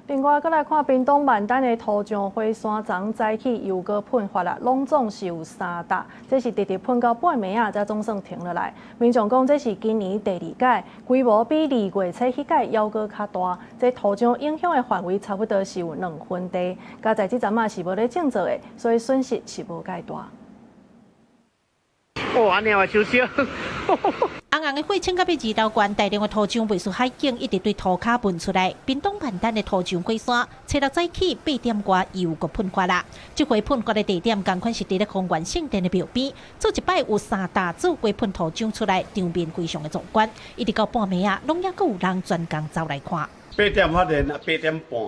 另外，閣來看屏東萬丹的塗漿火山，昨早起又閣噴發啦，攏總是有三搭，這是直直噴到半暝仔，才總算停落來。民眾講，這是今年第二擺，規模比二月初彼擺猶閣較大。這塗漿影響的範圍差不多是有2分地，佳哉這陣仔是無咧種作的，所以損失是無蓋大。哦，按呢嘛燒燒。紅紅的火衝到欲二樓懸，大量的塗漿袂輸海景一直對塗跤噴出來。屏東萬丹的塗漿火山，初六早起8點外又閣噴發啦。這回噴發的地點仝款是佇咧豐原聖殿的廟邊，做一擺有三搭做過噴塗漿出來，場面非常的壯觀。一直到半暝仔，攏猶閣有人專工走來看。八點發現，8點半，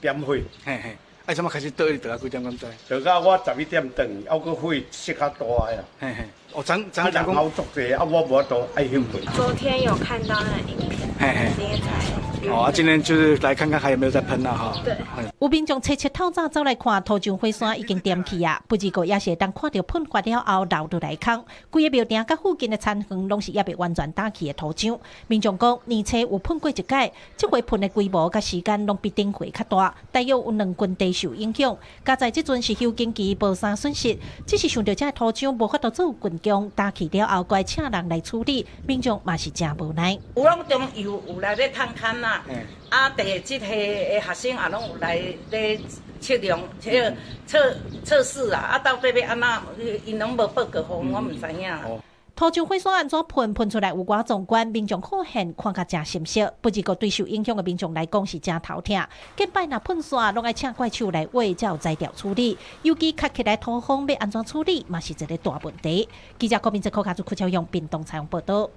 點火。嘿嘿。啊，啥物開始倒？倒到幾點敢知？倒到我11點轉，猶閣火勢較大呀。嘿嘿，哦，昨昨人好足濟，啊，我無法度愛休睏。昨天有看到那個影片，嘿嘿，今天才。哦，啊，今天就是來看看還有沒有在噴啦，哈。對。有民眾初七透早走來看，塗漿火山已經點起啊，不過也是會當看著噴發了後流落來空，規个廟埕佮附近的田園攏是猶未完全焦去的塗漿。民眾講，年初有噴過一擺，這回噴的規模佮時間攏比頂回較大，大約有2分地受影響。佳哉這陣是休耕期，無啥損失，只是想著這塗漿無法度做竣工，焦去了後，閣愛請人來處理，民眾嘛是誠無奈。有攏總有有來咧探勘啦，啊，地質系的學生也攏有來咧測量、測測測試啊，啊，到底欲按怎，𪜶攏無報告予阮，我毋知影。塗漿火山按怎噴噴出來有偌壯觀，民眾好現看甲誠心惜。不過對受影響的民眾來講是誠頭疼。近擺若噴煞，攏愛請怪手來挖，才有才調處理。尤其較起來土風欲按怎處理，嘛是一个大問題。記者郭明哲、柯卡祖、柯超勇，屏東採訪報導。